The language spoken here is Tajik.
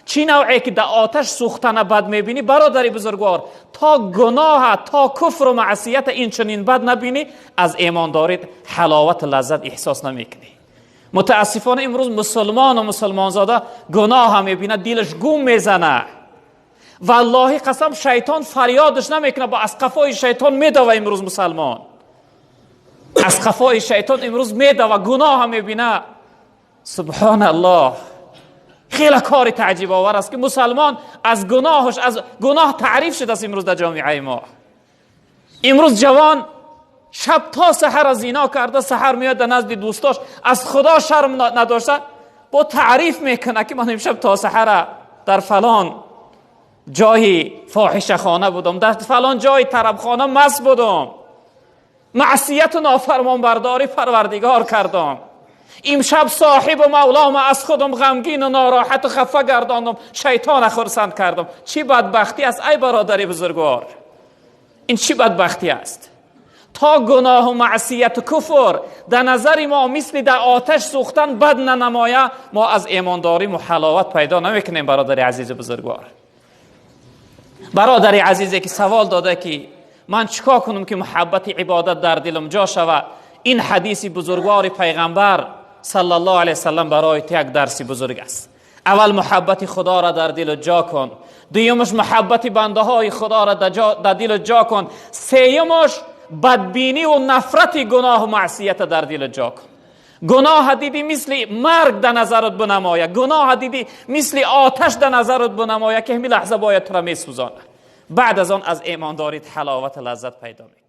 Чӣ навъе ки дар оташ сӯхтана бад мебинӣ, бародари бузургвор, то гуноҳа, то куфру маъсията инчунин бад набинӣ, аз имондорит ҳаловату лаззат эҳсос намекунӣ. Мутаассифона, имрӯз мусулмону мусулмонзода гуноҳа мебинад, дилаш гум мезана. Валлоҳи қасам, шайтон фарёдаш намекунад, бо аз қафои шайтон медава. Имрӯз мусалмон аз қафои шайтон имрӯз медава, гуноҳа мебина. Субҳоналлоҳ, хеле кори таъҷибовар аст, ки мусалмон аз гуноҳаш, аз гуноҳ таъриф шудааст имрӯз дар ҷомеаи мо. Имрӯз ҷавон шаб то саҳара зино карда, саҳар меояд дар назди дӯстош, аз Худо шарм надошта, бо таъриф мекунад, ки ман имшаб то саҳара дар фалон ҷои фоҳишахона будам, дар фалон ҷои тарабхона маст будам, маъсияту нофармонбардорӣ Парвардигор кардам, имшаб соҳибу мавлома аз худам ғамгину нороҳату хафа гардондам, шайтона хурсанд кардам. Чӣ бадбахтӣ аст, ай бародари бузургвор, ин чӣ бадбахтӣ аст? То гуноҳу маъсияту куфр дар назари мо мисли дар оташ сӯхтан бад нанамоя, мо аз имондориму ҳаловат пайдо намекунем. Бародари азизу бузургвор, бародари азизе, ки савол дода, ки ман чикор кунам, ки муҳаббати ибодат дар дилам ҷо шавад, ин ҳадиси бузургвори пайғамбар саллаллоҳу алайҳи васаллам барои ту як дарси бузург аст. Аввал муҳаббати Худоро дар дилу ҷо кун, дуюмаш муҳаббати бандаҳои Худоро дар дилу ҷо кун, сеюмаш бадбиниву нафрати гуноҳу маъсията дар дилу ҷо кун. Гуноҳа дидӣ, мисли марг дар назарат бинамояд. Гуноҳа дидӣ, мисли оташ дар назарат бинамояд, ки ҳамин лаҳза бояд туро месӯзонад. Баъд аз он аз имондорит ҳаловату лаззат пайдо мекунӣ.